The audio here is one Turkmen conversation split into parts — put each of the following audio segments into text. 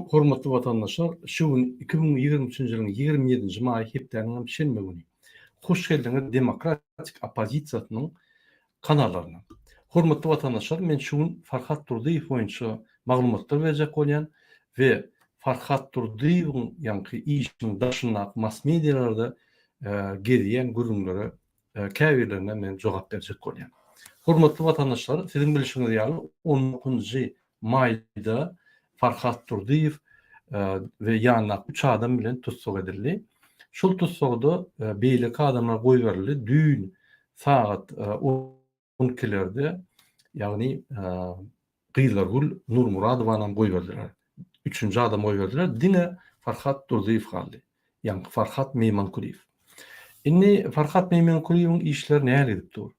Hormatly watandaşlar, şu gün 2023-nji ýylyň 27-nji maýy hepdäniň hem şenbe güni. Hoş geldiňiz Demokratik oppozisiýasynyň kanallaryna. Hormatly watandaşlar, men şu gün Farhat Durdyýew boýunça maglumatlar berjek bolýan we Farhat Durdyýewiň ýaňky işiniň daşyndaky mass medialarda gezýän gürrüňlere käbirlerine men jogap berjek bolýan. Hormatly watandaşlar, siziň bilşiňiz ýaly on dokuzynjy maýda Farhat Durdyýew we ýanyndaky üç adam bilen tussag edildi. Şol tussagda beýleki adamlar goýberildi. Düýn sagat on ikilerde, ýagny Gyzlargül Nurmuradowanam goýberdiler. Üçünji adamy goýberdiler. Diňe Farhat Durdyýew galdy. Ýaňky Farhat Meýmankulyýew. Indi Farhat Meýmankulyýewiň işleri nähili gidip dur?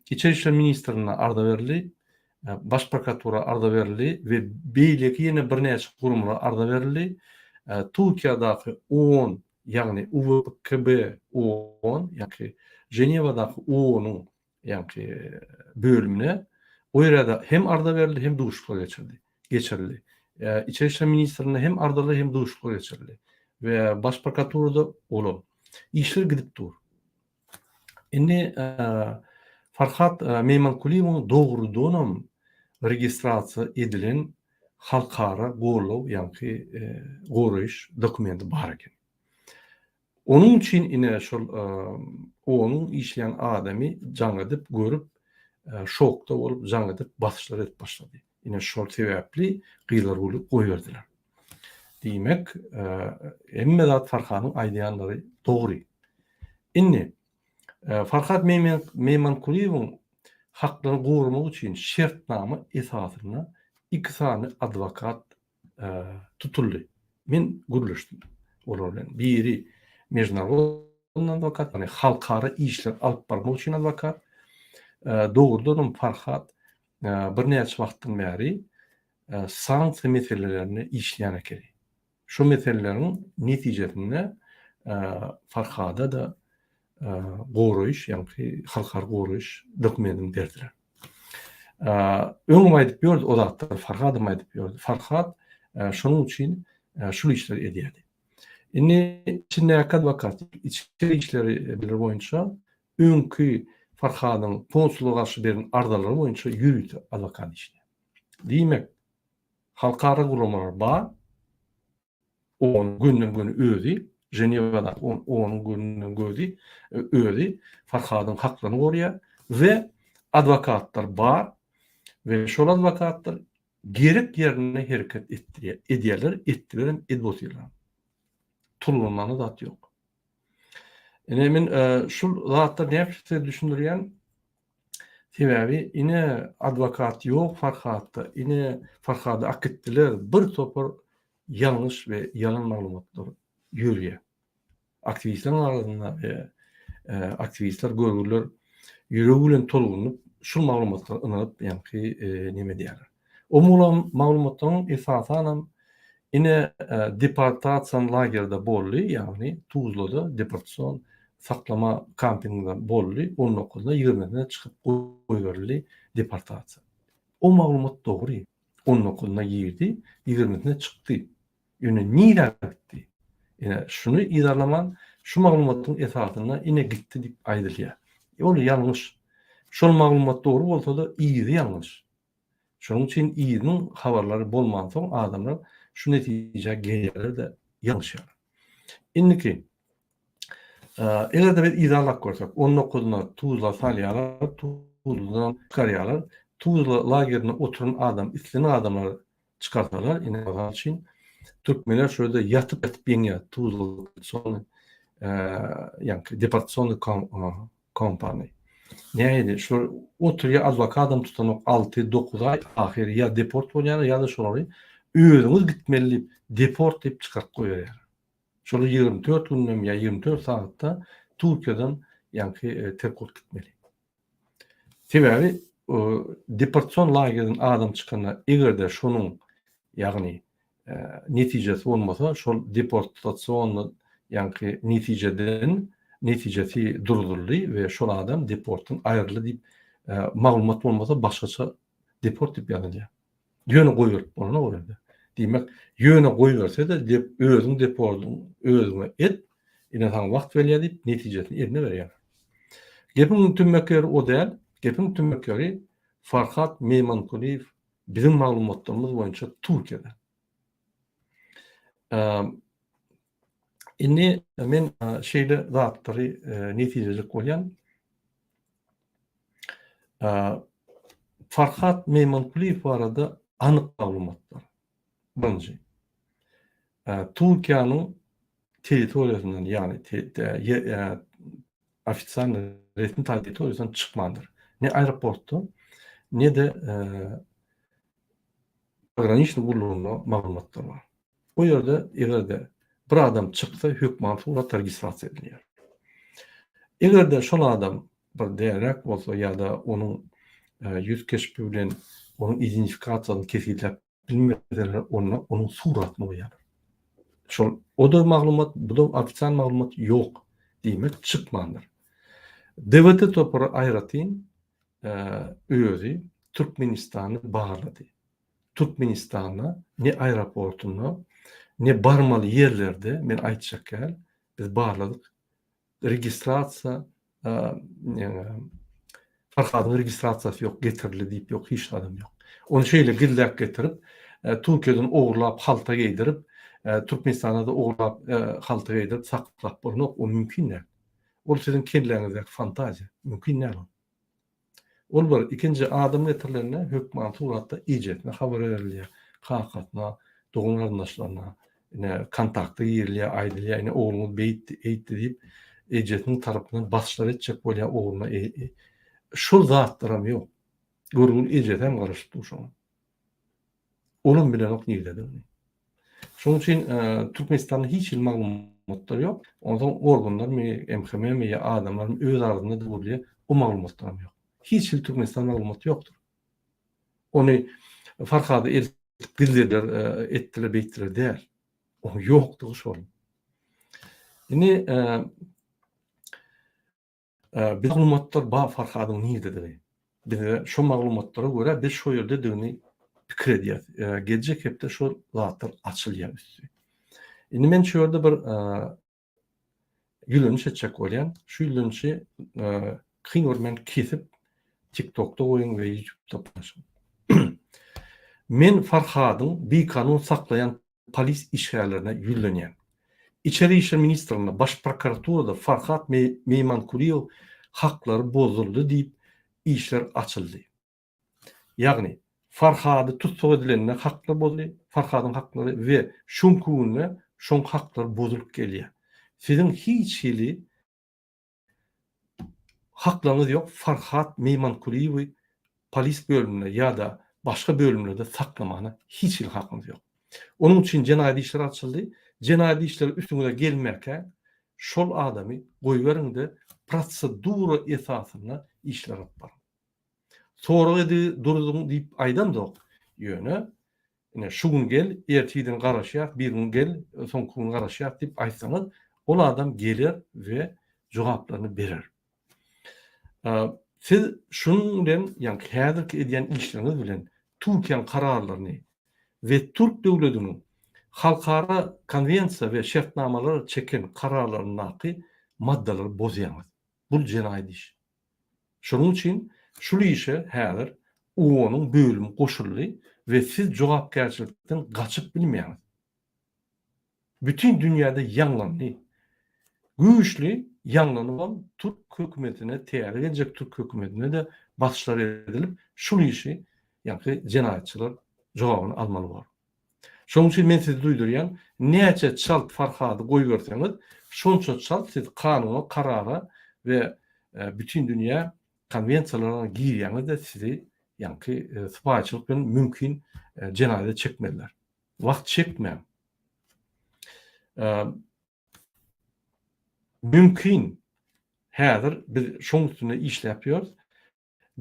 Içeri işler ministrine arza berildi, Baş prokuratura arza berildi we beýleki ýene birnäçe guramalara arza berildi. Türkiýadaky OON, ýagny UWKB OON, ýagny Ženewadaky OON-yň ýaňky bölümine o ýere-de hem arza berildi, hem duşuşyklar geçirdi. Geçirildi. Içeri işler ministrine hem arzalar, hem duşuşyklar geçirildi. We baş prokuraturada olam. Işler gidip dur. Indi Farhat Meýmankulyýewiň dogrudanam registrasiýa edilen halkara goldaw, ýaňky goraýyş dokumenti bar eken. Onuň üçin ine şol onuň işleýän adamy jaň edip görüp şokda bolup jaň edip basyşlar edip başlady. Ine şol sebäpli Gyzlarguly goýberdiler. Diýmek hemme zat Farhanyň aýdýanlary dogry. Indi Farhat Meýmankulyýewiň haklaryny goramak üçin şertnama esasynda iki sany adwokat tutuldy. Men gürleşdim olar bilen. Biri mežnarodnyý adwokat, ýagny halkara işler alyp barmak üçin adwokat. Dogrudanam Farhat birnäçe wagtdan bäri sanksiýa meselelerinde işleýän ekeni. Şu meseleleriň netijesinde Farhada-da goraýyş, ýagny halkara goraýyş dokumentini berdiler. Öňem aýdyp ýördi o zatlary, Farhadam aýdyp ýördi. Farhat şonuň üçin şul işleri edýärdi. Indi içindäki adwokat içeri işleri bilir boýunça öňki Farhadyň konsula garşy beren arzalary boýunça ýörite adwokat işleýär. Diýmek, halkara guramalar bar, Onuň gönden-göni özi, Ženewadaky onuň gönden-gözi özi Farhadyň haklaryny goraýar we adwokatlar bar we şol adwokatlar gerek ýerinde hereket etdirýär, edýärler, etdilerem, edip otyrlar. Tolgunmana zat ýok. Ine men şul zatlary näme üçin size düşündirýän? Sebäbi ine adwokat ýok Farhatda, ine Farhady akitdiler, bir topar ýalňyş we ýalan maglumatlar ýörýär. Aktiwistleriň arasynda we aktiwistler görgüliler ýüregi bilen tolgunyp şul maglumatlara ynanyp ýaňky neme edýärler. O maglumatlaryň esasanam ine deportasion lagerde boldy, ýagny Tuzlada deportasion saklama kampinginde boldy, on dokuzynda, ýigrimisinde çykyp goýberildi deportasiýa. O maglumat dogry. On dokuzynda girdi, ýigrimisinde çykdy. Ýöne nirä gitdi? Ine, şuny yzarlaman, şu maglumatyň esasynda ine gitdi diýip aýdylýar. Ol ýalňyş. Şol maglumat dogry bolsa-da, yzy ýalňyş. Şonuň üçin yzynyň habarlary bolmansoň adamlar şu netijä gelýärler-de ýalňyşýarlar. Indiki, eger-de biz yzarlap görsek, on dokuzyna Tuzla salýarlar, Tuzladan çykarýarlar. Tuzla lagerinde oturan adam, islendik adamlary çykarsalar, ine mysal üçin, türkmenler şo ýerde ýatyp-ýatyp ýeňýär Tuzla, ýaňky deportasionnyý kompany. Nähili şular oturýar adwokadam tutanok alty dokuz aý ahyry ýa deport bolýarlar ýa-da şolary özüňiz gitmeli diýip deport diýip çykaryp goýberýärler. Şolar 24 gündem ýa 24 sagatda Türkiýeden ýaňky terk bolup gitmeli. Sebäbi deportasion lagerden adam çykanda eger-de şonuň ýagny netijesi bolmasa şol deportasion ýaňky netijeden netijesi duruzyldy we şol adam deportdan aýryldy diýip maglumat bolmasa başgaça deport diýip ýazylýar. Ýöne goýberip bolanok ol ýerde. Diýmek, ýöne goýberse-de dep özüň depordyň özüňe et, ine saňa wagt berýär diýip, netijesini eline berýärler. Gepiň tümmek ýeri o däl, gepiň tümmek ýeri Farhat Meýmankulyýew biziň maglumatlarymyz boýunça Türkiýede. Indi men şeýle zatlary netijelejek bolýan. Farhat Meýmankulyýew barada anyk maglumatlar. Birinji. Türkiýäniň territoriýasyndan, ýagny ofisialny resmi taýdan territoriýasyndan çykmandyr. Ne aeroportda, ne-de pograniçnyý gullugynda maglumatlar bar. O ýerde eger-de bir adam çyksa hökman surat registrasiýa edilýär. Eger-de şol adam bir dälräk bolsa ýa-da onuň ýüz keşbi bilen onuň identifikasiýasyny kesgitläp bilmeseler onda onuň suratyny goýýarlar. Şol o-da maglumat, bu-da ofisial maglumat ýok. Diýmek çykmandyr. DWT topary aýratyn özi Türkmenistany barlady. Türkmenistanda ne aeroportunda, ne barmaly ýerlerde, men aýtjak däl, biz barladyk, registrasiýa Farhadyň registrasiýasy ýok, getirildi diýip ýok, hiç zadam ýok. Ony şeýle gizläp getirip, Türkiýeden ogurlap halta geýdirip, Türkmenistanda-da ogurlap halta geýdirip saklap bolanok, o mümkin däl. Ol siziň kelläňizdäki fantaziýa, mümkin däl ol. Ol bir, ikinji adam getirilende hökman suratda ejesine habar berilýär, kakasyna, dogan-garyndaşlaryna, ine, kontakta girilýär, aýdylýar, ine, ogluňyz beýtdi, eýtdi diýip, ejesiniň tarapyndan basyşlar etjek bolýar ogluna. Şol zatlaram ýok. Görgüli ejesem garaşyp dur şoňa. Olam bilenok nirededigini. Şonuň üçin Türkmenistanda hiç hili maglumatlar ýok. Onsoň organlarmy, MHM-mi ýa adamlarmy öz arasynda döwürli o maglumatlaram ýok. Hiç hili Türkmenistan maglumaty ýokdur. Ony Farhady eltip gizlediler, etdiler, beýtdiler däl. Oň ýokdugy şol. Indi Biz maglumatlar bar Farhadyň nirdedigi. Bize şo maglumatlara görä biz şo ýerdedigini pikir edýäs. Geljek hepde şo zatlar açylýar üsti. Indi men şu ýerde bir ýüzleniş etjek bolýan. Şu ýüzlenişi kyn görmän kesip TikTokda goýuň we YouTube'da paýlaşyň. Men Farhadyň bikanun saklaýan polis işgärlerine ýüzlenýän. Içeri işler ministrliginde, Baş prokuraturada Farhat Meýmankulyýew haklary bozuldy diýip işler açyldy. Ýagny, Farhady tussag edilende haklar bozuldy, Farhadyň haklary we şu günki günde şoň haklary bozulyp gelýär. Siziň hiç hili Haklaryňyz ýok Farhat Meýmankulyýewi polis bölüminde ýa-da başga bölümlerde saklamana hiç hili hakyňyz ýok. Onuň üçin jenaýat işleri açyldy. Jenaýat işleri üstüňize gelmäkä şol adamy goýberiňde prosedura esasynda işler alyp baryň. Sorag edi durduň diýip aýdamzok. Ýöne ine şu gün gel, ertirden garaşýas, bir gün gel, soňky gün garaşýas diýip aýtsaňyz, ol adam geler we jogaplaryny berer. Siz şunuň bilen, ýagny häzirki edýän işleriňiz bilen Türkiýäniň kararlaryny we türk döwlediniň halkara konwensiýa we şertnamalara çeken kararlaryndaky maddalary bozýaňyz. Bul jenaýat iş. Şonuň üçin şul işe häzir UON-yň bölümi goşuldy we siz jogapkärçilikden gaçyp bilmeýäňiz. Bütin dünýäde ýaňlandy. Güýçli ýaňlanybam türk hökümetine, täze geljek türk hökümetine-de basyşlar edilip, şul işi ýaňky jenaýatçylar jogabyny almaly bor. Şonuň üçin men sizi duýdurýan, näçe çalt Farhady goýberseňiz, şonça çalt siz kanuna, karara we bütindünýä konwensiýalaryna girýäňiz-de sizi ýaňky sypaýyçylyk bilen mümkin jenaýata çekmezler. Wagt çekmäň. Mümkin häzir biz şoň üstünde işläp ýörüs.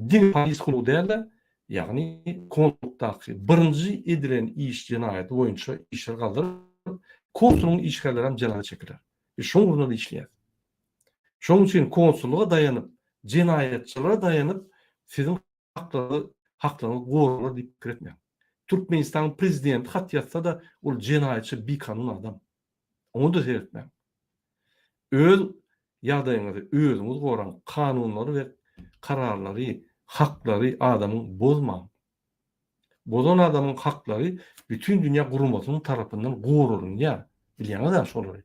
Diňe polis gullugy däl-de, ýagny konsullykdaky birinji edilen iş jenaýaty boýunça işler galdyryp, konsulyň işgärleri hem jenaýata çekiler. Biz şoň ugrunda-da işleýäris. Şonuň üçin konsullyga daýanyp, jenaýatçylara daýanyp siziň haklaryňyz haklaryňyz goralar diýip pikir etmäň. Türkmenistanyň prezidenti hat ýazsa-da, ol jenaýatçy bikanun adam. Oňa-da seretmäň. Öz ýagdaýyňyzy özüňiz goraň, kanunlary we kararlary, haklary adamyň bozmaň. Bozan adamyň haklary bütin dünýä guramasynyň tarapyndan goralynýar. Bilýäňiz-ä şolary.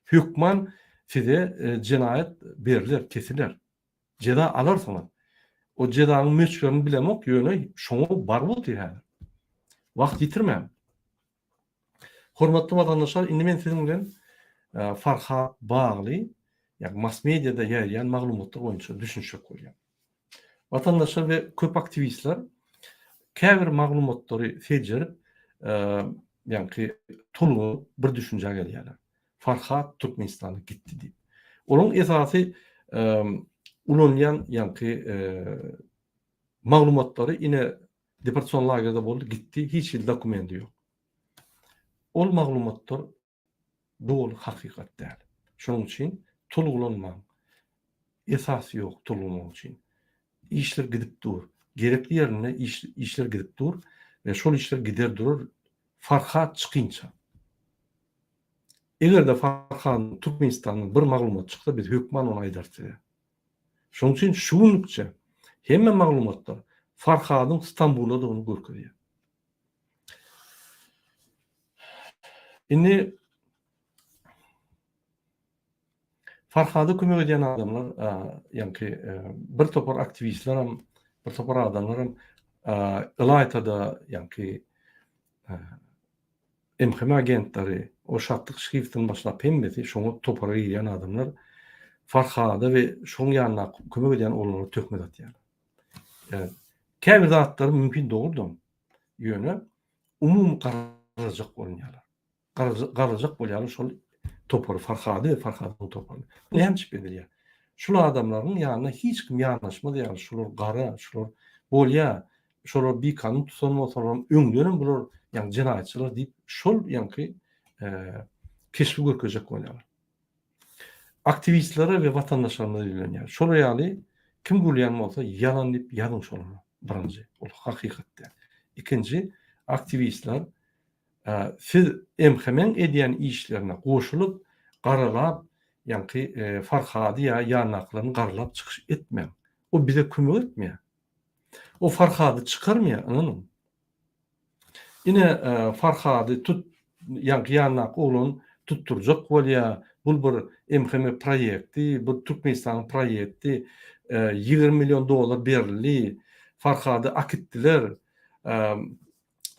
Hökman size jenaýat berler, kesiler. Jeza alarsyňyz. O jezanyň möçberini bilemok, ýöne şoňa baryp otyr häzir. Wagt ýitirmäň. Hormatly watandaşlar, indi men siziň bilen Farhat bagly, ýagny mass mediada ýaýraýan maglumatlar boýunça düşünişjek bolýan. Watandaşlar we köp aktiwistler käbir maglumatlary seljerip, ýagny tolgunyp bir düşünjä gelýärler. Farhat Türkmenistana gitdi diýip. Olaryň esasy ulanýan ýaňky maglumatlary ine deportasion lagerde boldy, gitdi, hiç hili dokumendi ýok. Ol maglumatlar doly hakykat däl. Şonuň üçin tolgulanmaň. Esas ýok tolgunmak üçin. Işler gidip dur. Gerekli ýerinde işler gidip dur we şol işler gider durar Farhat çykynça. Eger-de Farhadyň Türkmenistandan bir maglumat çyksa biz hökman ony aýdarys size. Şonuň üçin şu günlükçe hemme maglumatlar Farhadyň Stambuldadygyny görkezýär. Indi Farhada kömek edýän adamlar, ýaňky bir topar aktiwistlerem, bir topar adamlaram ylaýta-da ýaňky MHM agentleri, o Şatlyk Şyhyýewden başlap hemmesi şoňa topara girýän adamlar Farhada we şoň ýanyndaky kömek edýän oglanlara töhmet atýarlar. Käbir zatlary mümkin dogrudan, ýöne umumy garalajak bolunýarlar. Garalajak bolýarlar şol topary, Farhady we Farhadyň toparyny. Bu näme üçin edilýär? Şul adamlaryň ýanyna hiç kim ýanaşmaz ýaly, şular gara, şular bolýar, şolar bikanun tutan bolsalaram öňdenem bular ýaňy jenaýatçylar diýip şol ýaňky keşbi görkezjek bolýarlar. Aktiwistlere we watandaşlarymyza ýüzlenýär. Şolar ýaly kim gürleýän bolsa ýalan diýip ýazyň şolara. Birinji, ol hakykat däl. Ikinji, aktiwistler siz MHM-iň edýän işlerine goşulyp, garalap, ýaňky Farhady ýa ýanyndakylaryny garalap çykyş etmäň. O bize kömek etmeýär. O Farhady çykarmaýar, ynanyň. Ine Farhady tut ýaňky ýanyndaky oglan tutdurjak bolýa, bul bir MHM proýekti, bu Türkmenistanyň proýekti, 20 million dollar berildi, Farhady akitdiler,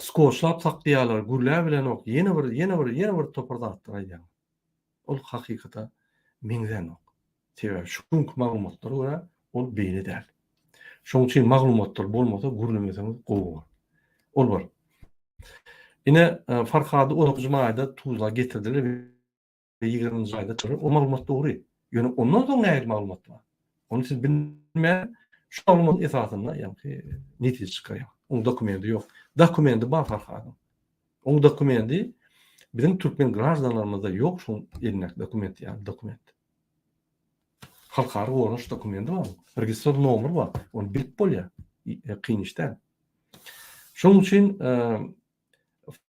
skoçlap saklaýarlar, gürläbilenok, ýene bir, ýene bir, ýene bir topar zatlar aýdýarlar. Ol hakykata meňzänok. Sebäbi şu günki maglumatlara görä ol beýle däl. Şonuň üçin maglumatlar bolmasa gürlemeseňiz gowy bolar. Ol bir. Ine Farhady on dokuzynjy maýda Tuzla getirdiler we ýigriminji aýda çykaryp, o maglumat dogry. Ýöne ondan soň nähili maglumat bar? Ony siz bilmän şu maglumatyň esasynda ýaňky netije çykarýaňyz. Oň dokumendi ýok. Dokumendi bar Farhadyň. Oň dokumendi biziň türkmen graždanlarymyzda ýok şoň elindäki dokument ýaly dokument. Halkara goranyş dokumendi bar oň. Registrator nomeri bar. Ony bilip bolýar. Kyn iş däl. Şonuň üçin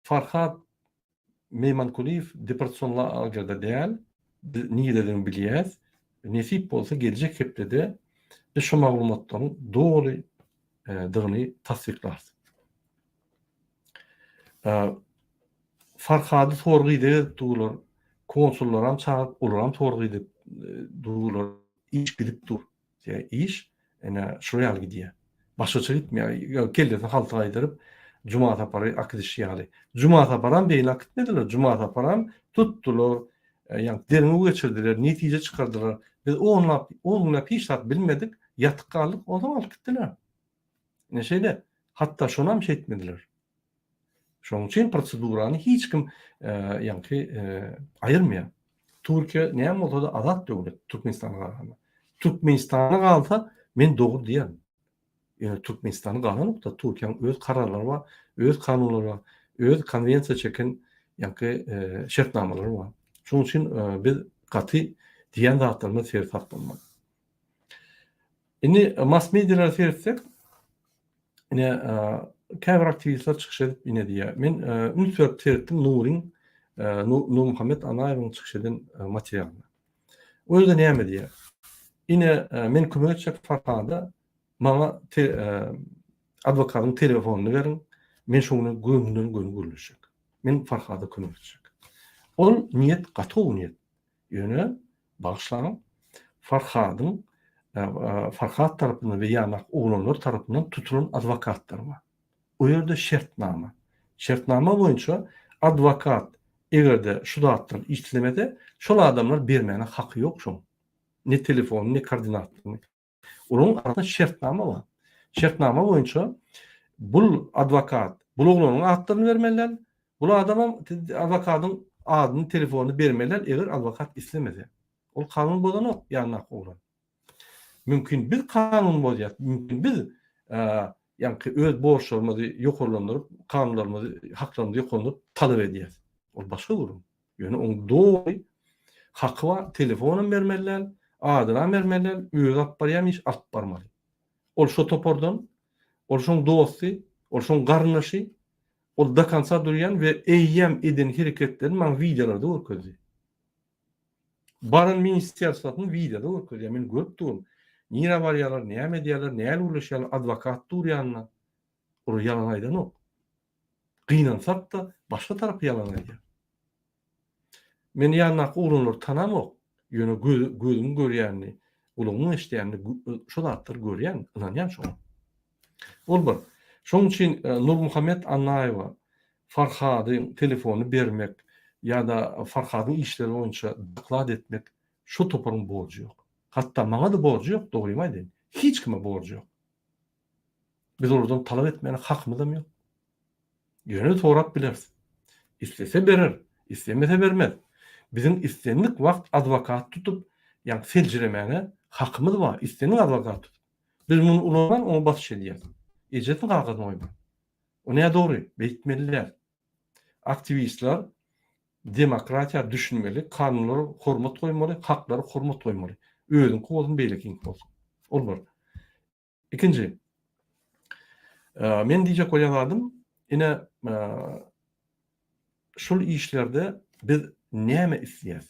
Farhad Meýmankulyýew deportasion lagerde däl. Biz nirededigini bilýäs. Nesip bolsa geljek hepdede biz şu maglumatlaryň doly dygyny tassyklarys. Farhady sorgy ideg edip durlar. Konsullaram çagyryp, olaram sorgy edip durlar. Iş gidip dur. Iş ine şular ýaly gidýär. Başgaça gitmeýär. Kellesini halta gaýdyryp, Juma Sapary akidişi ýaly. Juma Saparam beýle akitmediler. Juma Saparam tutdular, ýa derňew geçirdiler, netije çykardylar. Biz onlap, on günläp hiç zat bilmedik, ýatyp galdyk, onsoň alyp gitdiler. Ine şeýle. Hatda şonam şeýtmediler. Şonuň üçin prosedurany hiç kim ýaňky aýyrmaýar. Türkiýe näme bolsa-da azat döwlet Türkmenistana garanda. Türkmenistana galsa men dogry diýerin. Ýöne Türkmenistana galanokda Türkiýäniň öz kararlary bar, öz kanunlary bar, öz konwensiýa çeken ýaňky şertnamalary bar. Şonuň üçin biz gaty diýen zatlarymyz seresap bolmaly. Indi mass medialara seretsek, ine. käbir aktiwistler çykyş edip ine diýýär. Men üns berip seretdim Nuryň Nurmuhammet Anaýewiň çykyş eden materialyna. O ýerde näme diýýär? Ine men kömek etjek Farhada maňa adwokatyň telefonyny beriň, men şo bilen gönden göni gürleşjek. Men Farhada kömek etjek. Ol niýet gaty gowy niýet. Ýöne bagyşlaň, Farhadyň Farhat tarapyndan we ýandaky oglanlar tarapyndan tutulan adwokatlar bar. O ýerde şertnama. Şertnama boýunça adwokat eger-de şu zatlary işlemese, şol adamlar bermäne haky ýok şoň. Ne telefonyny, ne koordinatlaryny. Olaryň arasynda şertnama bar. Şertnama boýunça bul adwokat bul oglanyň atlaryny bermeli däl, bul adamam adwokatyň adyny, telefonyny bermeli däl, eger adwokat islemese. Ol kanun bozanok ýanyndaky oglan. Mümkin biz kanun bozýas, mümkin biz ýaňky öz borçlarymyzy ýokarlandyryp, kanunlarymyzy, haklarymyzy ýokarlandyryp talap edýäs. Ol başga gürrüň. Ýöne oň doly haky bar, telefonam bermeli däl, adynam bermeli däl, özi alyp barýan iş alyp barmaly. Ol şo topardan, ol şoň dosty, ol şoň garyndaşy, ol do konca durýan we eýýäm eden hereketlerini maňa wideolarda görkezdi. Baran ministerstwasyny wideoda görkezýär, men görüp durun. Nirä barýarlar, näme edýärler, näl gürleşýärler, adwokat dur ýanynda. Olar ýalan aýdanok. Gynansak-da, başga tarapy ýalan aýdýar. Men ýanyndaky oglanlary tanamok, ýöne gözümiň görýänini, gulagymyň eşidýänini şo zatlary görýän, ynanýan şoňa. Ol bir. Şonuň üçin Nurmuhammet Annaýewe Farhadyň telefonyny bermek ýa-da Farhadyň işleri boýunça doklad etmek şo toparyň borjy ýok. Hatda maňa-da borjy ýok, dogrymy aýdaýyn. Hiç kime borjy ýok. Biz olardan talap etmäne hakymyzam ýok. Ýöne sorap bileris. Islese berer, islemese bermez. Biziň islendik wagt adwokat tutup, ýagny seljiremäne hakymyz bar, islendik adwokat tutup. Biz muny ulanman oňa basyş edýäs. Ejesini kakasyny goýman. O nädogry, beýtmeli däl. Aktiwistler demokratiýa düşünmeli, kanunlara hormat goýmaly, haklara hormat goýmaly. Özüňki bolsun, beýlekiňki bolsun. Ol bir. Ikinji, men diýjek bolýan zadym, ine, şul işlerde biz näme isleýäs?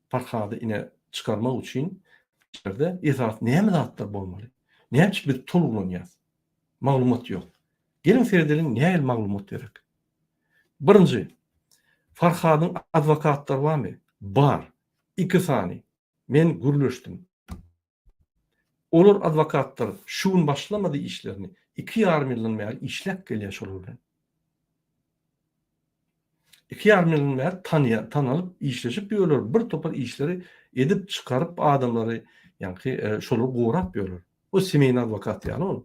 Farhady ine çykarmak üçin işlerde esasy näme zatlar bolmaly? Näme üçin biz tolgunýas? Maglumat ýok. Geliň seredeliň nähili maglumat gerek? Birinji, Farhadyň adwokatlary barmy? Bar. Iki sany. Men gürleşdim. Olar adwokatlar şu gün başlamady işlerini, iki ýarym ýyldan bäri işläp gelýär şolar bilen. Iki ýarym ýyldan bäri tanýar, tanalyp işleşip ýörler, bir topar işleri edip çykaryp adamlary, ýaňky şolary gorap ýörler. O semeýny adwokat ýaly ol.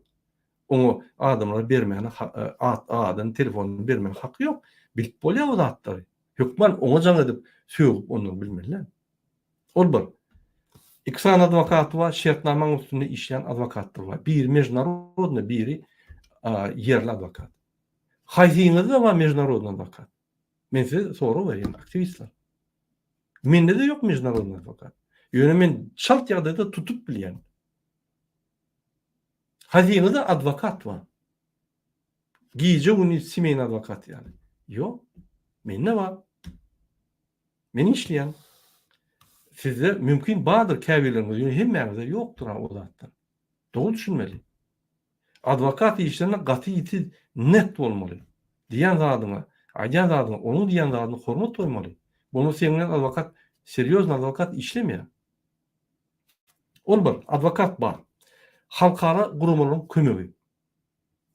Oňa adamlara bermäne at adyny, telefonyny bermäne haky ýok. Bilip bolýar o zatlary. Hökman oňa jaň edip sögüp ondan bilmeliler. Ol bir. Iki sany adwokaty bar, şertnamaň üstünde işleýän adwokatlar bar. Biri mežnarodnyý, biri ýerli adwokat. Haýsyňyzda bar mežnarodnyý adwokat? Men size sorag berýän, aktiwistler. Mende-de ýok mežnarodnyý adwokat. Ýöne men çalt ýagdaýda tutup bilýän. Haýsyňyzda adwokat bar? Gije-gündiz semeýny adwokat ýaly. Ýok. Mende bar. Men işleýän. Sizde mümkin bardyr käbirleriňizde, ýöne hemmäňizde ýokdur ha o zatlar. Dogry düşünmeli. Adwokat işlerinde gaty ýiti net bolmaly. Diýýän zadyňa, aýdýan zadyňa, onuň diýýän zadyna hormat goýmaly. Bolmasa seň bilen adwokat, serýoznyý adwokat işlemeýär. Ol bir, adwokat bar. Halkara guramalaryň kömegi.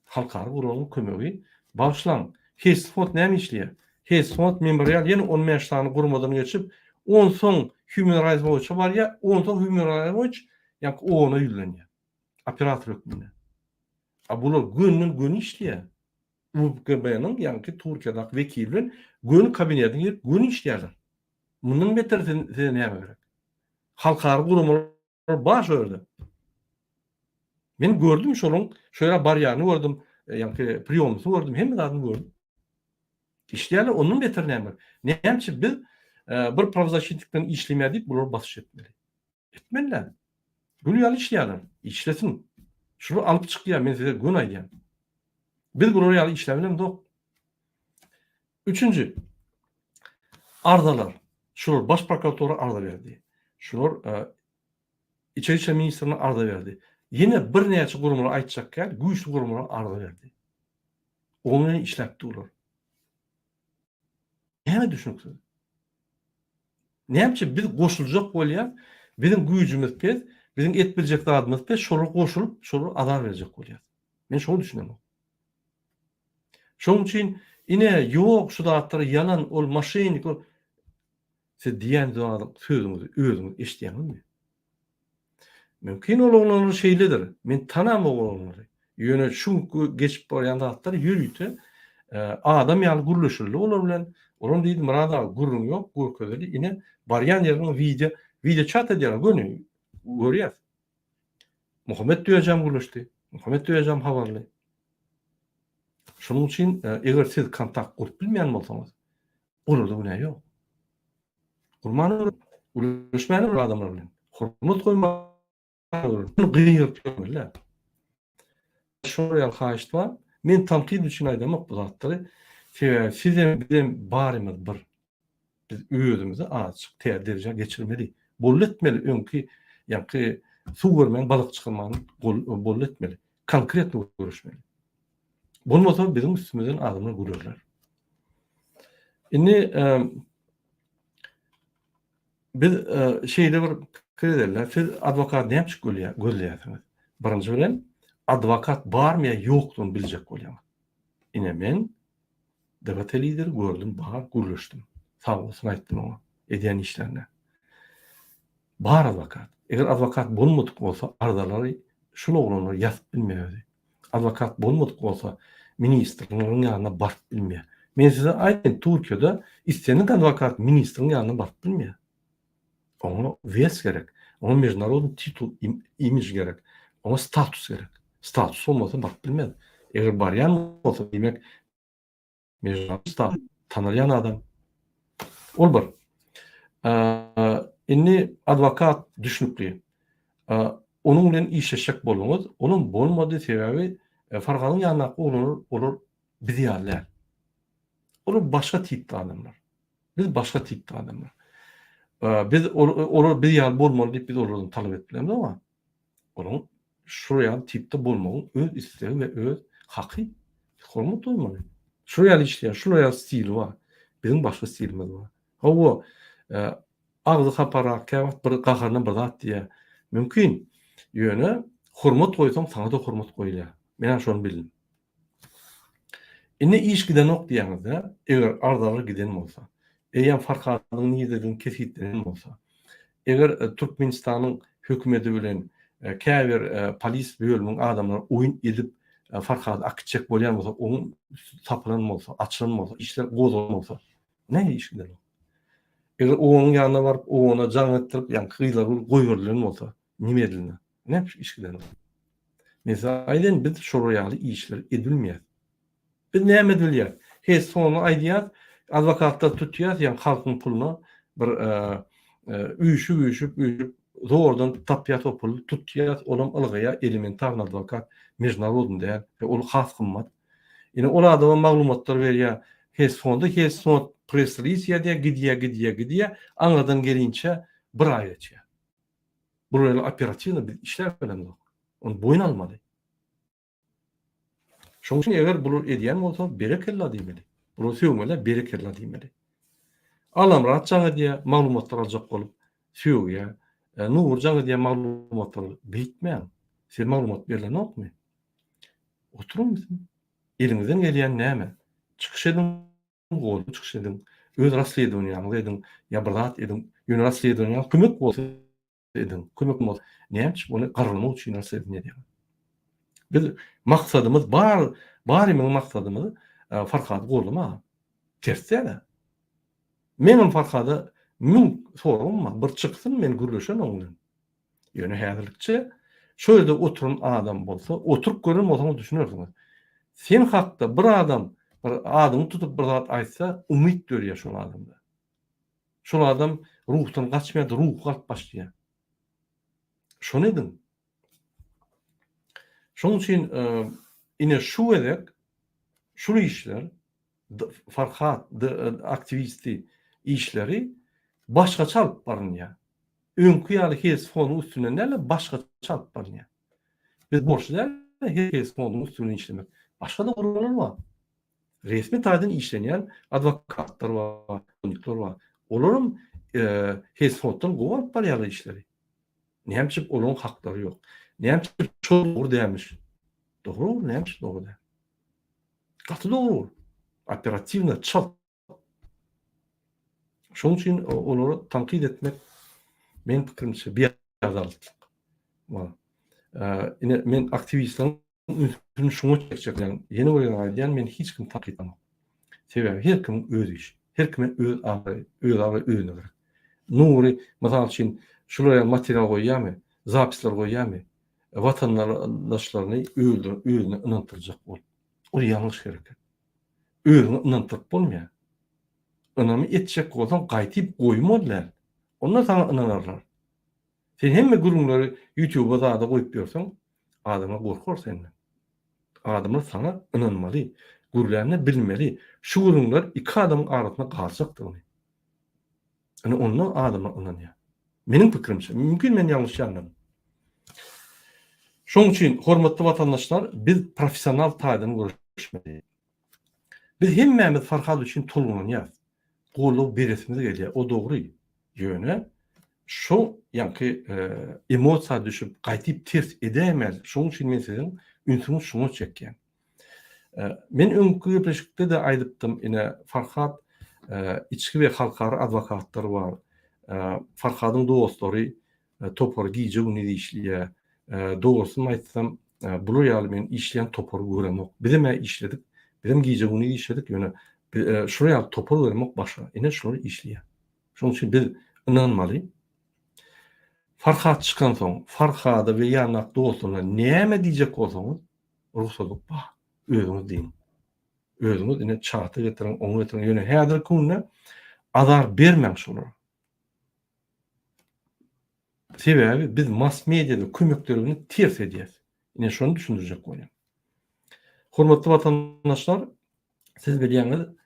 Halkara guramagyň kömegi. Bagyşlaň, Heýsfond näme işleýär? Heýsfond Memorial ýene 15 sany guramadan geçip, onsoň Human Rights Watch-a barýar, onsoň Human Rights Watch ýaňky OON-a ýüzlenýär. Operator hökmünde. A bular gönden göni işleýär. UBGB-niň ýaňky Türkiýedäki wekili bilen göni kabinetine girip göni işleýärler. Mundan beter size näme gerek? Halkara guramalar bar şo ýerde. Men gördüm şolaň şo ýere barýanyny gördüm, e, ýaňky priýomysyny gördüm, hemme zadyny gördüm. Işleýärler, ondan beter näme? Näme üçin biz e, bir prawzaşitnik bilen işlemeýär diýip bular basyş etmeli? Etmeliler. Gül ýaly işleýärler. Işlesin. Şular alyp çykýar, men size göni aýdýan. Biz bular ýaly işläp bilemzok. Üçünji, arzalar. Şular baş prokuratura arza berdi. Şular İçeri işler ministrine arza berdi. Ýene birnäçe guramalar aýtjak däl, güýçli guramalar arza berdi. Onuň bilen işläp durlar. Näme düşüniksiz? Näme üçin biz goşuljak bolýas, biziň güýjümiz pes, biziň et biljek zadymyz pes, şolar goşulyp, şolara azar berjek bolýas. Men şoňa düşünemok. Şonuň üçin ine ýok şu zatlar ýalan, ol moşennik, ol Siz diýýän zadyň sözüňizi özüňiz eşidýäňizmi? Mümkin ol oglanlar şeýledir. Men tanamok ol oglanlary. Ýöne şu günki geçip barýan zatlar ýörite adam ýaly gürleşildi olar bilen. Olam diýdi Myrat aga gürrüň ýok görkezeli ine barýan ýeriň wideo wideo çat edýärler göni görýäs. Muhammet Düýejam gürleşdi. Muhammet Düýejam habarly. Şonuň üçin eger siz kontakt gurup bilmeýän bolsaňyz Olarda günä ýok. Gurman gürleşmäni bir adamlar bilen. Hormat goýmaly. Gygyryp ýörmeli. Şol ýaly haýyşt bar. Men tankyt üçin aýdamok bu zatlary. Sebäbi sizem bizem barymyz bir. Biz özümizi azajyk täze derejä geçirmeli. Bolly etmeli öňki ýaňky suw görmän balyk çykarmany bolly etmeli. Konkretno göreşmeli. Bolmasa biziň üstümizden adamlar gülerler. Indi biz şeýle bir pikir ederler. Siz adwokat näme üçin gözleýärsiňiz? Birinji bilen adwokat barmy ýa ýokdugyny biljek bolýaňyz. Ine men DGT lideri gördüm, bar, gürleşdim. Sag bolsun aýtdym oňa edýän işlerine. Bar adwokat. Eger adwokat bolmadyk bolsa arzalary şul oglanlar ýazyp bilmezdi. Adwokat bolmadyk bolsa ministrleriň ýanyna baryp bilmeýär. Men size aýdaýyn Türkiýede islendik adwokat ministriň ýanyna baryp bilmeýär. Oňa wes gerek. Oňa mejnarodnyý titul, imidž gerek. Oňa status gerek. Status bolmasa baryp bilmez. Eger barýan bolsa diýmek Mejnun tanalýan adam. Ol bir. Indi adwokat düşnükli. Onuň bilen işleşjek bolduňyz, olam bolmady, sebäbi Farhadyň ýanyndaky oglanlar olar biz ýaly däl. Olar başga tipde adamlar. Biz başga tipde adamlar. Biz olar biz ýaly bolmaly diýip biz olardan talap edip bilemzok. Onuň şular ýaly tipde bolmagyň öz islegi we öz haky. Hormat goýmaly. Şular ýaly işleýär, şular ýaly stili bar. Biziň başga stilimiz bar. Hawa, e, agzy haparak, käwagt bir gaharyna bir zat diýýär. Mümkin. Ýöne hormat goýsaň, saňa-da hormat goýulýar. Men şony bildim. Indi iş gidenok diýýäňiz-dä, eger arzalar giden bolsa, eýýäm Farhadyň nirededigini kesgitlenen bolsa, eger Türkmenistanyň hökümeti bilen käbir polis bölümiň adamlary oýun edip Farhady akitjek bolýan bolsa, onuň üsti tapylan bolsa, açylan bolsa, işler gozgalan bolsa, nähili iş gidenok? Eger onuň ýanyna baryp, ona jaň etdirip, ýaňky gyzlar goýberilen bolsa, nemedlina, näme iş gidenok? Men size aýdaýyn, biz şolar ýaly işleri edilmeýäs. Biz näme edilýär? He, sony aýdýas, adwokatlar tutýas, ýa halkyň puluna bir üýşüp-üýşüp, üýşüp zordan tapýas o puly, tutýas, olam ylgaýar, elementarny adwokat, mežnarodny däl, ol has gymmat. Ine, ol adama maglumatlar berýär, Hesfonda, Hesfond press-release ýazýar, gidýär, gidýär, gidýär, aňyrdan gelinçä bir aý geçýär. Bular ýaly operatiwno biz işläp bilemzok. Ony boýun almaly. Şonuň üçin eger bular edýän bolsa berekella diýmeli. Bular sögmeli, berekella diýmeli. Allamyrat jaň edýär, maglumatlar aljak bolup sögýär. E, Nur jaň edýär, maglumatlar beýtmäň. Size maglumat berlenokmy? Oturyň Eliňizden gelýän näme? Çykyş ediň. Golda çykyş ediň. Öz rasledowaniýaňyzy ediň ýa bir zat ediň. Ýöne rasledowaniýaňyz kömek bolsa ediň. Kömek bolmasa näme üçin ony garalamak üçin rasledowaniýa edýäňiz? Biz maksadymyz bar, barymyzyň maksadymyz e, Farhady goldamaga. Ters däl. Meňem Farhada müň soragym bar. Bir çyksyn men gürleşen oň bilen. Ýöne häzirlikçe şo ýerde oturan adam bolsa, oturyp gören bolsaňyz düşünersiňiz. Sen hakda bir adam bir adyňy tutup bir zat aýtsa, umyt dörýär şol adamda. Şol adam ruhdan gaçmaýar, ruhy galyp başlaýar. Şony ediň. Şonuň üçin ine şu gezek. Şul işler Farhat aktiwisti işleri başgaça alyp barynýar. Öňki ýaly Hes fonduň üstünden däl-de başgaça alyp barynýar. Biz borçly däl Hes fonduň üstünden işlemek. Başga-da guramalar bar. Resmi taýdan işlenýän adwokatlar bar, unikler bar. Olaram Hes fonddan gowy alyp barýarlar işleri. Näme üçin olaryň haklary ýok? Näme üçin şol dogry dälmiş? Dogry ol, näme üçin dogry däl? Gaty dogry ol. Operatiwno, çalt. Şonuň üçin olary tankyt etmek meň pikirimçe biadalatlyk. Ine men aktiwistleriň ünsüni şuňa çekjek. Ýene bir gezek aýdýan, men hiç kimi tankyt edemok. Sebäbi her kimiň öz işi. Her kime öz abraýy, öz abraýy özüne gerek. Nury, mysal üçin, şular ýaly material goýýarmy, zapisler goýýarmy? Watandaşlaryny özüne ynandyrjak bolup. Ol ýalňyş hereket. Özüňi ynandyryp bolmaýar. Ynamy etjek bolsaň gaýtyp goýmaly däl. Onda saňa ynanarlar. Sen hemme gürrüňleri ýutuba zada goýup ýörseň, adamlar gorkar senden. Adamlar saňa ynanmaly, gürlände bilmeli, şu gürrüňler iki adamyň arasynda galjakdygyny. Ine onda adamlar ynanýar. Meniň pikirimçe, mümkin men ýalňyşýandyryn. Şonuň üçin hormatly watandaşlar biz professional taýdan göreşmeli. Biz hemmämiz Farhad üçin tolgunanýarys. Goldaw beresimiz gelýär, o dogry. Ýöne şo ýaňky emosiýa düşüp gaýtyp ters edäýmäli. Şonuň üçin men siziň ünsüňizi şuňa çekýän. Men öňki gepleşikde-de aýdypdym, ine Farhad içki we halkara adwokatlary bar. Farhadyň dostlary topary gije-gündiz işleýär. Dogrusyny aýtsam, bular ýaly men işleýän topary göremok. Bizem-ä işledik, bizem gije-gündiz işledik, ýöne şular ýaly topar göremok başga. Ine şular işleýär. Şonuň üçin biz ynanmaly. Farhat çykansoň, Farhada we ýanyndaky dostlaryna näme diýjek bolsaňyz, rugsadyk bar. Özüňiz diýiň. Özüňiz ine çata getiriň, oňa getiriň. Ýöne häzirki günde azar bermäň şolara. Sebäbi biz mass mediada kömeklerimizi ters edýäs. Ine şony düşündirjek bolýan. Hormatly watandaşlar, siz bilýäňiz,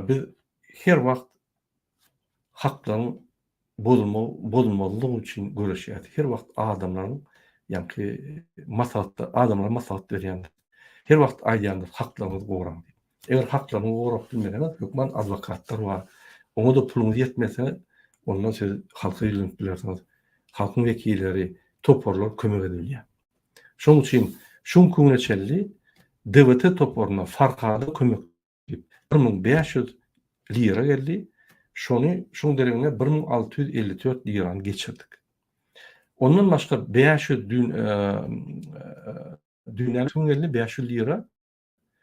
biz her wagt haklaryň bozulma bozulmazlygy üçin göreşýäs. Her wagt adamlaryň ýaňky maslahatda adamlara maslahat berýändir. Her wagt aýdýandyr, haklaryňyzy goraň diýip. Eger haklaryňyzy gorap bilmeseňiz, hökman adwokatlar bar. Oňa-da puluňyz ýetmese, onda siz halka ýüzlenip bilersiňiz. Halkyň wekilleri, toparlar kömek edibilýär. Şonuň üçin şu günki güne çenli DWT toparyna Farhada kömek diýip, 1500 lira geldi. Şony şoň deregine 1654 lirany geçirdik. Ondan başga 500 düýn düýn gün geldi 500 lira.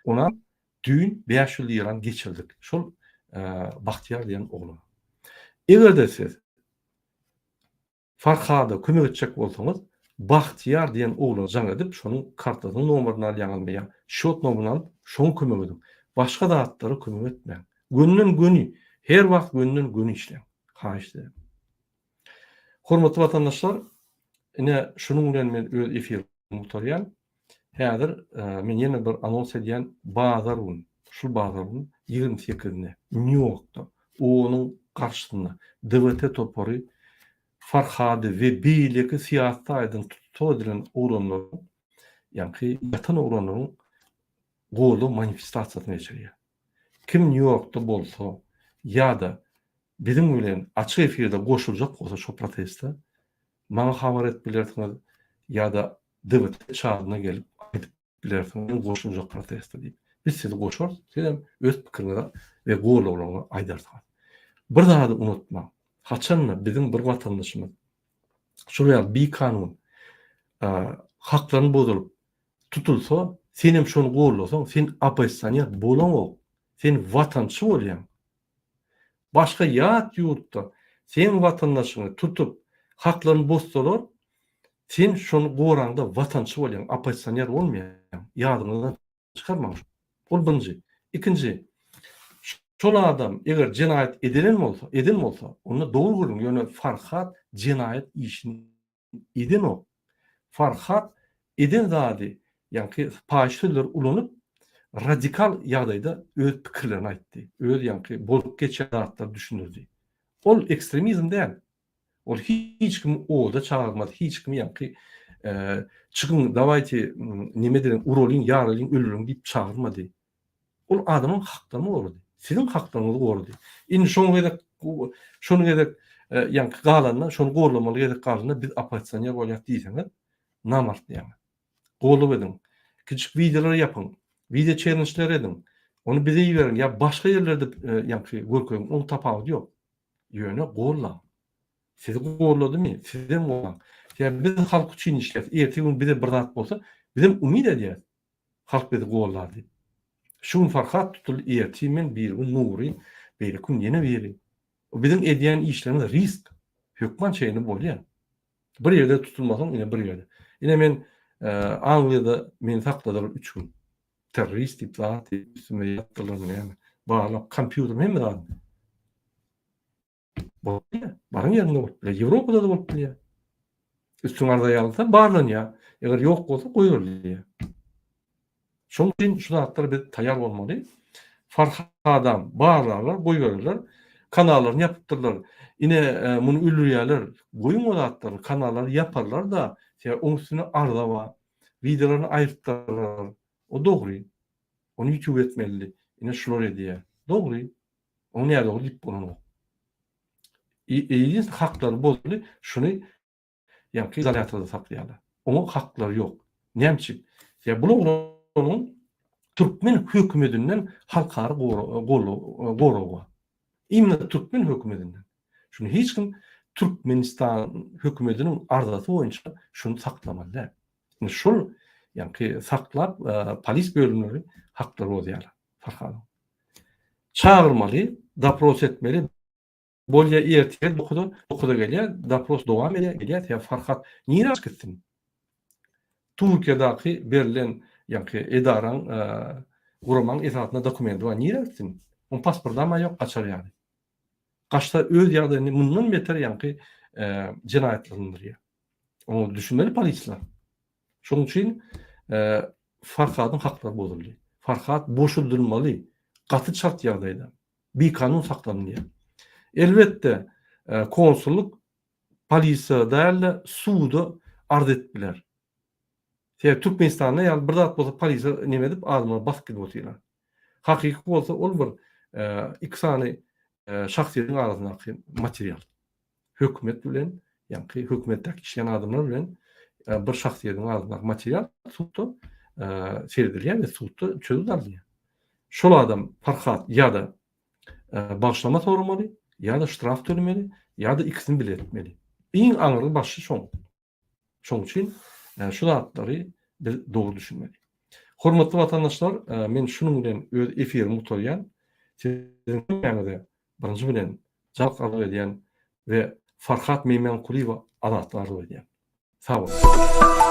Onam düýn 500 lirany geçirdik. Şol Bagtyýar diýen oglana. Eger-de siz Farhada kömek etjek bolsaňyz, Bagtyýar diýen oglana jaň edip, şonuň kartasynyň nomerini alýaňyzmy ýa şýot nomerini alyp, şoňa kömek ediň. Başga zatlara kömek etmäň. Gönden göni, her wagt gönden göni işläň. Haýyş ederim. Hormatly watandaşlar, ine şunuň bilen men öz efirimi gutarýan. Häzir men ýene bir anons edýän, bazar gün, şul bazar gün 28-ine Nýu-Ýorkda OON-yň garşysynda DWT topary Farhady we beýleki syýasy taýdan tussag edilen oglanlaryň, ýaňky ýatan oglanlaryň goldaw manifestasiýasyny geçirýär. Kim Nýu-Ýorkda bolsa ýa-da biziň bilen açyk efirde goşuljak bolsa şo proteste, maňa habar edip bilersiňiz ýa-da DWT çadyna gelip aýdyp bilersiňiz, men goşuljak proteste diýip. Biz sizi goşarys, siz hem öz pikiriňizi we gollawlaryňyzy aýdarsyňyz. Bir zady unutmaň, haçanda biziň bir watandaşymyz şular ýaly bikanun haklaryny bozulyp tutulsa, sen hem şony gollasaň, sen oppozisioner bolaňok, sen watançy bolýaň. Başga ýat ýurtda seň watandaşyňy tutup, haklaryny bozsalar, sen şony goraňda watançy bolýaň, oppozisioner bolmaýaň. Ýadyňyzdan çykarmaň şony. Ol birinji. Ikinji, şol adam eger jenaýat edilen bolsa, eden bolsa, onda dogry gürrüň, ýöne Farhat jenaýat işini edenok. Farhat eden zady, ýaňky paýyş sözleri ulanyp, radikal ýagdaýda öz pikirlerini aýtdy. Öz ýaňky bolup geçýän zatlary düşündirdi. Ol ekstremizm däl. Ol hiç kimi oda çagyrmady, hiç kimi ýaňky çykyň dawaýte neme edeliň, uralyň, ýaralyň, öldüreň diýip çagyrmady. Ol adamyň haklaryny gorady. Siziň haklaryňyzy gorady. Indi şoň gezek şony gezek ýaňky galanda, şony gorlamaly gezek galanda biz oppozisioner bolýas diýseňiz, namart diýýäňiz. Goldaw ediň. Kiçijik wideolar ýapyň. Wideo çellençler ediň. Ony bize iberiň ýa başga ýerlerde ýaňky görkeziň. Oň tapawudy ýok. Ýöne gollaň. Sizi golladymy, sizem gollaň. Sebäbi biz halk üçin işleýäs. Ertir gün bize bir zat bolsa, bizem umyt edýäs. Halk bizi gollar diýip. Şu gün Farhat tutuldy, ertir men, birigün Nury, beýleki gün ýene biri. Biziň edýän işlerimiz risk. Hökman şeýle bolýar. Bir ýerde tutulmasaň, ine bir ýerde. Ine men Angliýada meni sakladylar üç gün. Terrorist diýip zat diýip üstüme ýatdylar näme. Barlap kompýuterim hemme zadyny. Bolup bilýär. Baran ýeriňde bolup bilýär. Ýewropada-da bolup bilýär. Üstüň arza ýazylsa barlanýar. Eger ýok bolsa goýberilýär. Şonuň üçin şu zatlara biz taýýar bolmaly. Farhadam barlarlar, goýbererler. Kanallaryny ýapypdyrlar. Ine, muny öldürýärler. Goýuň o zatlary, kanallary ýaparlar-da, sebäbi oň üstünde arza bar. Wideolaryny aýrypdyrlar. O dogry. Ony YouTube etmelidi. Ine şular edýär. Dogry. Oň nädogry diýip bolanok. Edinstweniý haklary bozuldy, şuny ýaňky izolýatorda saklaýarlar. Oňa haklary ýok. Näme üçin? Sebäbi bul oglanyň türkmen hökümedinden halkara goragy bar. Imенно türkmen hökümedinden. Şuny hiç kim Türkmenistan hökümediniň arzasy boýunça şuny saklamaly däl. Indi şol ýaňky saklap polis bölümleri haklary bozýarlar Farhadyň. Çagyrmaly, dopros etmeli. Bolýa ertir dokuza, dokuza gelýär, dopros dowam edýär, gelýär, sebäbi Farhat nirä gaçyp gitsin? Türkiýedäki berlen ýaňky edaraň, guramaň esasynda dokumenti bar, nirä gitsin? Oň pasportam-a ýok gaçar ýaly. Gaçsa öz ýagdaýyny mundan beter ýaňky jenaýatlandyrýar. Oňa düşünmeli polisler. Şonuň üçin Farhadyň haklary bozuldy. Farhat boşadylmaly, gaty çalt ýagdaýda. Bikanun saklanylýar. Elbetde, konsullyk polisiýa däl-de, suda arz edip biler. Sebäbi Türkmenistanda ýaly bir zat bolsa polisiýa neme edip adamlary basyp gidip otyrlar. Hakyky bolsa ol bir iki sany şahsyýetiň arasyndaky material. Hökümet bilen, ýaňky hökümetdäki işleýän adamlar bilen bir şahsyýetiň arasyndaky material sudda seredilýär we sudda çözgüt alynýar. Şol adam Farhat ýa-da bagyşlama soramaly, ýa-da ştraf tölemeli, ýa-da ikisini bile etmeli. Iň aňry başy şoň. Şoň üçin şu zatlary biz dogry düşünmeli. Hormatly watandaşlar, men şunuň bilen öz efirimi gutarýan. Siziň hemmäňize birinji bilen saglyk arzuw edýän we Farhat Meýmenkulyýewe azatlyk arzuw edýän. Sag boluň.